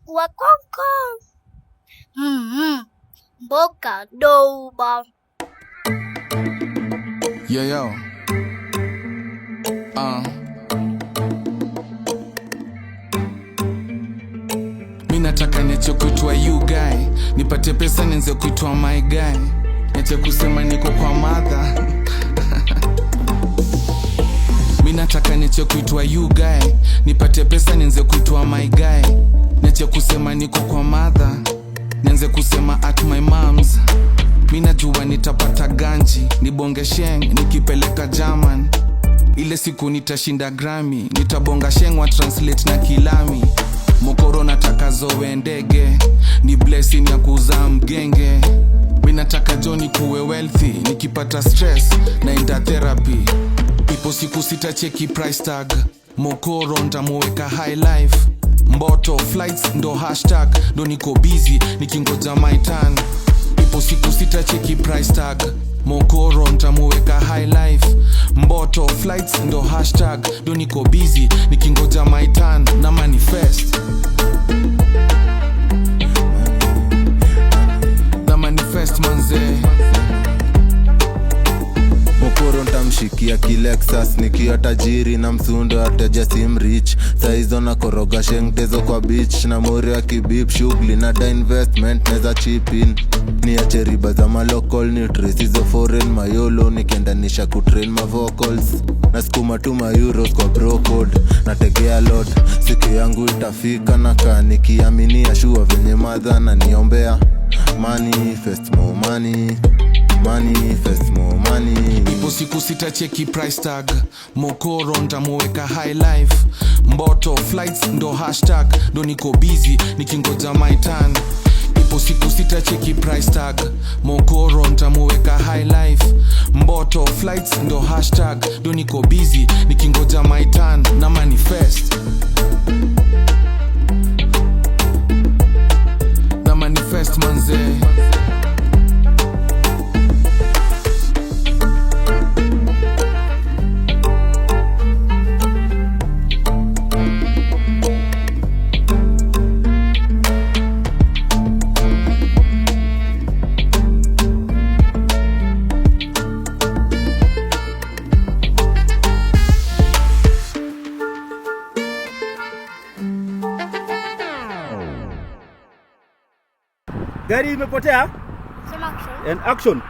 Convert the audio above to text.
Wa kong. Mboka doba. Yo, yo. Mi nataka niache kuitwa you guy, nipate pesa nianze kuitwa my guy, niache kusema niko kwa madha. Mi nataka niache kuitwa you guy, nipate pesa nianze kuitwa my guy, niache kusema niko kwa madha, nianze kusema at my mom's. Mi najua nitapata ganji, nibonge sheng nikipeleka German. Ile siku nitashinda Grammy, nitabonga sheng wa translate na kilami. Mokoro nataka zowe ndege, ni blessing ya kuzaa mgenge. Mi nataka joni kuwe wealthy, nikipata stress naenda therapy. Ipo siku sitacheki price tag, mokoro ntamuweka high life. Mboto flights ndo hashtag, ndo niko busy nikingoja my turn. Ipo siku sitacheki price tag, mokoro ntamuweka high life. Mboto flights ndo hashtag, ndo niko busy nikingoja my turn na manifest. Na manifest manze. Mokoro ntamshikia kilexas nikiwa tajiri na msundo ateja simrich saizo na koroga shengtezo kwa beach na mori ya kibip shughuli na da investment neza chipin niache riba za malocal ni trace hizo foreign mayolo nikiendanisha kutrain mavocals nasukuma tu mayuros kwa brocode nategea lot siku yangu itafika na kaa nikiaminia shua venye madha na niombea manifest more money, manifest more money. Ipo siku sitacheki price tag, mokoro ntamuweka high life. Mboto flights ndo hashtag, ndo niko busy nikingoja my turn. Ipo siku sitacheki price tag, mokoro ntamuweka high life. Mboto flights ndo hashtag, ndo niko busy nikingoja my turn na manifest. Na manifest manze. Gari imepotea Sema action. And action.